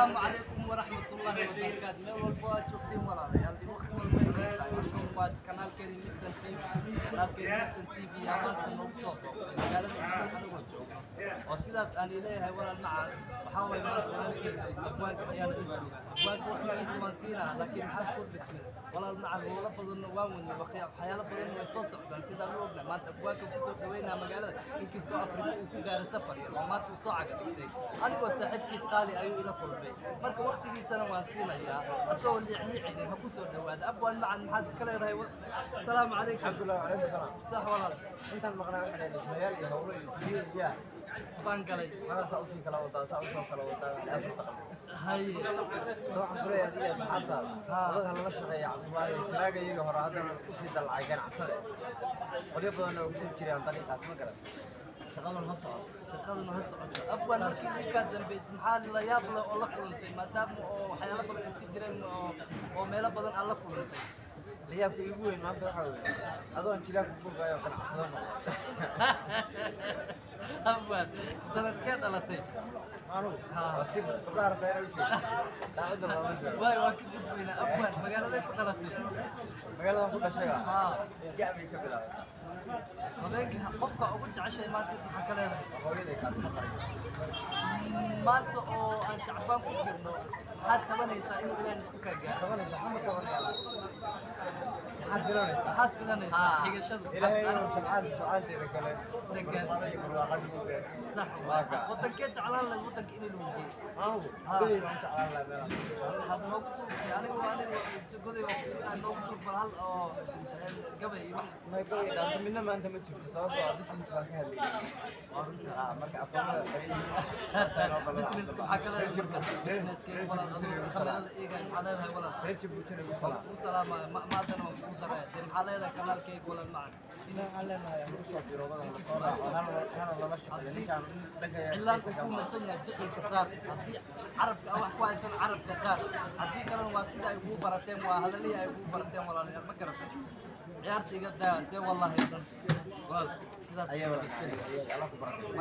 Asalaamu calaykum waraxmatullaahi wabarakaatu. Meel walbo aad joogtiin, walaalayaal, waqti walba ay tahay, halkan waa kanaalkeeni Midsan TV. Kanaalkeeni Midsan TV yaa maanta noogu soo booqday magaalada Ismiin anigoo jooga, oo sidaas aan ileeyahay, walaal macaan. Waxaa waye, maanta walaalkeena abwaanka ayaan la joogaa. Abwaanka waqtigiisa waan siinaa, laakiin maxaad kordhismay, walaal macaan? Howlo badanna waan wadnay, waxyaalo badanna way soo socdaan, sidaan u ognahay. Maanta abwaanka kusoo dhaweynaa magaalada, inkastoo Afrika uu ku gaaray safar yar oo maanta uu soo caga dhigtay. Anigoo saaxiibkiis qaali ayuu ila kulmay, marka waqtigiisana waan siinayaa asagoo liicliicinin. Ha ku soo dhawaada, abwaan macan. Maxaad ka leedahay? Asalaamu calaykum. Cabdullahi, calaykum salaam. Sax, walaal. Intaan maqnaa waxay dhismayaal iyo howlo iyo guryo iyo baan galay. Maxaa saa usii kala wadaa, saa usoo kala wadaa afarta qal? Haye. Waxaan ku leeyahay adiga asxaabtaada, dad halala shaqeeya Cabdullaahi jiraaga. Iyaga hore haddana usii dalacay ganacsade, qolyo badanna oo kusoo jiraan dariiqaas, ma garan. Shaqaduna ha socoto. Shaqaduna ha socoto. Abwaan, markii ugu kaa dambeysay maxaa la yaab leh oo la kulantay, maadaama oo waxyaalo badan iska jireen oo meelo badan aad la kulantay? Layaabka iigu weyn maanta waxaa weeye adoon jiraa ku gurgaayo ganacsado noqdo. Abwaan, sanadkee dhalatay? Anugu waa sir, gabdhaha rabtaa inay u sheego, daacadda looma sheego. Waay, waan ka gudbaynaa. Abwaan, magaaladay ku dhalatay? Magaaladan ku dhashay gacbay ka bilaabay. Habeenkii qofka ugu jeceshay maanta inta maxaa ka leedahay? Hooyaday, kaas ma qariyo. Maanta oo aan Shacbaan ku jirno, maxaad qabanaysaa inuu Ilaahay isku kaa gaarsiiyo? Qabanaysa xama qabanaya, maxaad filanaysaa? Maxaad filanaysaa xigashadu? Ilaahay inuu shabcaanteeda kale gaarsiiyo. Barwaaqada ku gaarsiiyo. Sax. Waa kaa. Wadankee jeclaan lahayd wadanka inay lagu geeyo? Anigu Goday baan u jeclaan lahaa meelaha. Waxaad noogu tuurtay, anigu Goday waa noogu tuur, bal hal oo gabay iyo wax. May, goday dhaanto midna maanta ma jirto, sababtoo ah business baan ka hadlayay. Waa runta. Marka aqoonada Businesska maxaa ka leedahay marka? Businesska, walaal, adigu kamerada eegay, maxaa leedahay, walaal? Reer Jabuutina igu salaam. Kuu salaamaya maadana waan kuu daraya dee. Maxaa leedahay kanaalkayga, walaal macan? Inaan waxaan leenahay aan usoo biroobada la soo raaco, hana lala shaqeeyo ninkaan dhanka. Cilaanka ku marsan yahay, jiqilka saar. Haddii carabka wax ku haysan, carabka saar. Haddii kalena waa sida ay kuu barateen, waa hadalihii ay kuu barateen. Walaalayaal, ma garatay? Ciyaarta iga daa see, wallahi dhan walaal sidaas. Ayaa alla ku barakay.